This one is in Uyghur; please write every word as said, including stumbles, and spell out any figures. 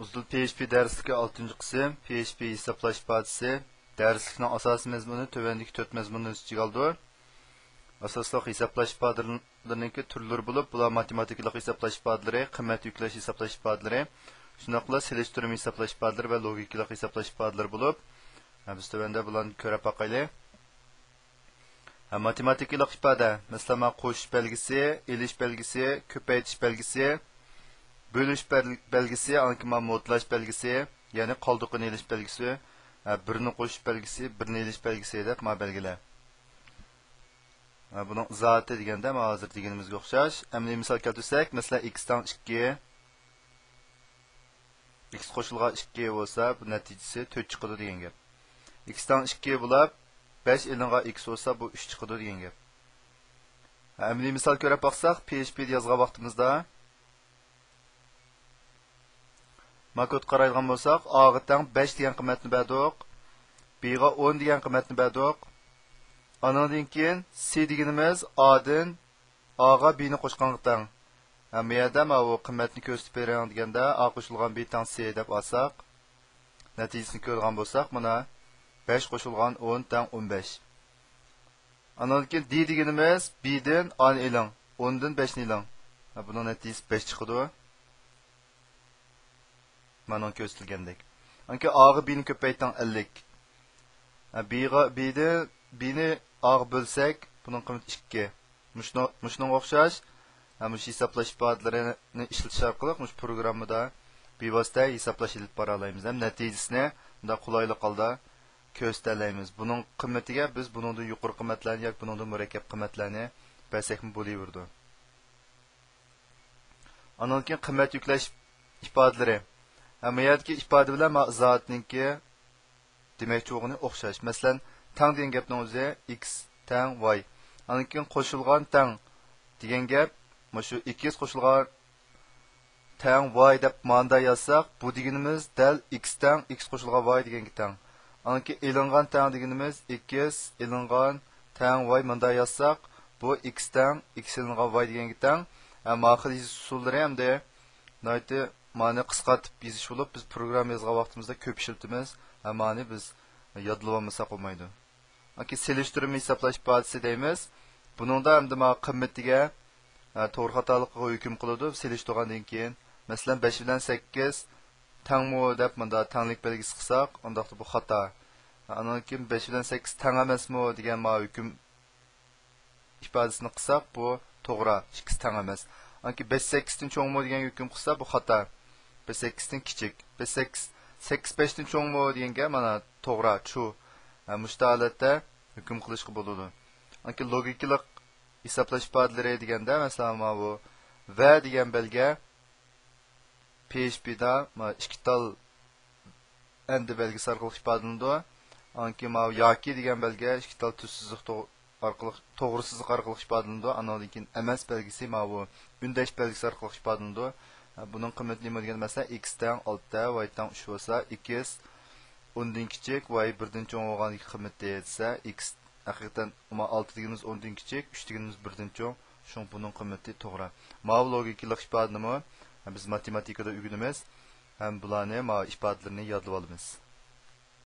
پى ئېچ پى دەرسلىكى ئالتىنچى قىسىم، پى ئېچ پى ھېسابلاش ئىپادىسى. دەرسلىكنىڭ ئاساسىي مەزمۇنى تۆۋەندىكى تۆت مەزمۇننى ئۆز ئىچىگە ئالىدۇ. ئاساسلىق ھېسابلاش ئىپادىلىرىنىڭكى تۈرلىرى بولۇپ، بۇلار ماتېماتىكىلىق ھېسابلاش ئىپادىلىرى، قىممەت يۈكلەش ھېسابلاش ئىپادىلىرى، شۇنداقلا سېلىشتۇرما ھېسابلاش ئىپادىلىرى ۋە لوگىكىلىق ھېسابلاش ئىپادىلىرى بولۇپ، ھە، بىز تۆۋەندە بۇلارنى كۆرۈپ باقايلى. ھە، ماتېماتىكىلىق ئىپادە، مەسىلەن، مانا قوشۇش بەلگىسى، ئېلىش بەلگىسى، كۆپەيتىش بەلگىسى، بۆلۈش بەل-، بەلگىسى، ئاندىن كېيىن مانا مودلاش بەلگىسى، يەنى قالدۇقىنى ئېلىش بەلگىسى، ھە، بىرنى قوشۇش بەلگىسى، بىرنى ئېلىش بەلگىسى دەپ مانا بەلگىلەر. ھە، بۇنىڭ ئىزاھاتى دېگەندە، مانا ھازىر دېگىنىمىزگە ئوخشاش. ئەمەلىي مىسال كەلتۈرسەك، مەسىلەن، ئىكس تەڭ ئىككى، ئىكس قوشۇلغان ئىككى بولسا، بۇ نەتىجىسى تۆت چىقىدۇ دېگەن گەپ. ئىكس تەڭ ئىككى بولاپ، بەش ئېلىنغان ئىكس بولسا، بۇ ئۈچ چىقىدۇ دېگەن گەپ. ھە، ئەمەلىي مىسال كۆرۈپ باقساق، پى ئېچ پى دە يازغان ۋاقتىمىزدا، ما كودقا قارايدىغان بولساق، ئاغا تەڭ بەش دېگەن قىممەتنى بەردۇق، بىغا ئون دېگەن قىممەتنى بەردۇق. ئانىڭدىن كېيىن سى دېگىنىمىز ئادىن ئاغا بىنى قوشقانغا تەڭ. ھە، بۇ يەردە ماۋۇ قىممەتنى كۆرسىتىپ بېرىڭ دېگەندە، ئا قوشۇلغان بى تەڭ سى دەپ ئالساق، نەتىجىسىنى كۆرىدىغان بولساق، مانا، بەش قوشۇلغان ئون تەڭ ئون بەش. ئانىڭدىن كېيىن دى دېگىنىمىز بىدىن ئانى ئېلىڭ، ئوندىن بەشنى ئېلىڭ. ھە، بۇنىڭ نەتىجىسى بەش چىقىدۇ. مانا كۆرسىتىلگەندەك. ئانكى ئاغا بىنى كۆپەيتىڭ، ئەللىك. ھە، بىغا، بىدە، بىنى ئاغا بۆلسەك، بۇنىڭ قىممىتى ئىككى. مۇشۇنىڭ، مۇشۇنىڭغا ئوخشاش، ھە، مۇشۇ ھېسابلاش ئىپادىلىرىنى ئىشلىتىش ئارقىلىق مۇشۇ پروگراممىدا بىۋاسىتە ھېسابلاش ئېلىپ بارالايمىز. ھەم نەتىجىسىنى مۇنداق قولايلىق ھالدا كۆرسىتەلەيمىز. بۇنىڭ قىممىتىگە بىز بۇنىڭدىن يۇقىرى قىممەتلەرنى ياكى بۇنىڭدىن مۇرەككەپ قىممەتلەرنى بەرسەكمۇ بولۇۋېرىدۇ. ئانىڭدىن كېيىن قىممەت يۈكلەش ئىپادىلىرى. ھە، ما يەردىكى ئىپادە بىلەن ما ئىزاھاتنىڭكى دېمەكچى بولغىنى ئوخشاش. مەسىلەن، تەڭ دېگەن گەپنىڭ ئۆزى ئىكس تەڭ ۋاي. ئاندىن كېيىن قوشۇلغان تەڭ دېگەن گەپ، مۇشۇ ئىكس قوشۇلغان تەڭ ۋاي دەپ ماندا يازساق، بۇ دېگىنىمىز دەل ئىكس تەڭ ئىكس قوشۇلغان ۋاي دېگەنگە تەڭ. ئاندىن كېيىن ئېلىنغان تەڭ دېگىنىمىز ئىكس ئېلىنغان تەڭ ۋاي ماندا يازساق، بۇ ئىكس تەڭ ئىكس ئېلىنغان ۋاي دېگەنگە تەڭ. ھە، ما خىل يېزىش ئۇسۇللىرى ئەمدى ناھايىتى مانى قىسقارتىپ يېزىش بولۇپ، بىز پروگرامما يازغان ۋاقتىمىزدا كۆپ ئىشلىتىمىز. ھە، مانى بىز يادلىۋالمىساق بولمايدۇ. ياكى سېلىشتۇرما ھېسابلاش ئىپادىسى دەيمىز. بۇنىڭدا ئەمدى ما قىممىتىگە، ھە، توغرا خاتالىقىغا ھۆكۈم قىلىدۇ سېلىشتۇرغاندىن كېيىن. مەسىلەن، بەش بىلەن سەككىز تەڭمۇ دەپ مۇندا تەڭلىك بەلگىسى قىلساق، ئۇنداقتا بۇ خاتا. ئانىڭدىن كېيىن بەش بىلەن سەككىز تەڭ ئەمەسمۇ دېگەن ما ھۆكۈم ئىپادىسىنى قىلساق، بۇ توغرا، ئىككىسى تەڭ ئەمەس. ئانكى بەش سەككىزدىن چوڭمۇ دېگەن ھۆكۈم قىلسا، بۇ خاتا. بەش سەككىزدىن كىچىك. بەش سەككىز، سەككىز بەشتىن چوڭمۇ دېگەنگە مانا توغرا، ترۇ. ھە، مۇشۇ ھالەتتە ھۆكۈم قىلىشقا بولىدۇ. ئانكى لوگىكىلىق ھېسابلاش ئىپادىلىرى دېگەندە، مەسىلەن، ماۋۇ ۋە دېگەن بەلگە پي ئېچ پىدا ما ئىككى تال ئەندى بەلگىسى ئارقىلىق ئىپادىلىنىدۇ. ئانكى ماۋۇ ياكى دېگەن بەلگە ئىككى تال تۈز سىزىق توغ-، ئارقىلىق، توغرا سىزىق ئارقىلىق ئىپادىلىنىدۇ. ئانىڭدىن كېيىن ئەمەس بەلگىسى ماۋۇ ئۈندەش بەلگىسى ئارقىلىق ئىپادىلىنىدۇ. بۇنىڭ قىممىتى نېمە دېگەندە، مەسىلەن، ئىكس تەڭ ئالتە، ۋاي تەڭ ئۈچ بولسا، ئىكس ئوندىن كىچىك، ۋاي بىردىن چوڭ بولغاندىكى قىممىتى دېسە، ئىكس ھەقىقەتەن ئالتە دېگىنىمىز ئوندىن كىچىك، ئۈچ دېگىنىمىز بىردىن چوڭ. شۇڭا بۇنىڭ قىممىتى توغرا. ماۋۇ لوگىكىلىق ئىپادىنىمۇ بىز ماتېماتىكىدا ئۆگىنىمىز ھەم بۇلارنى، ماۋۇ ئىپادىلىرىنى يادلىۋالىمىز.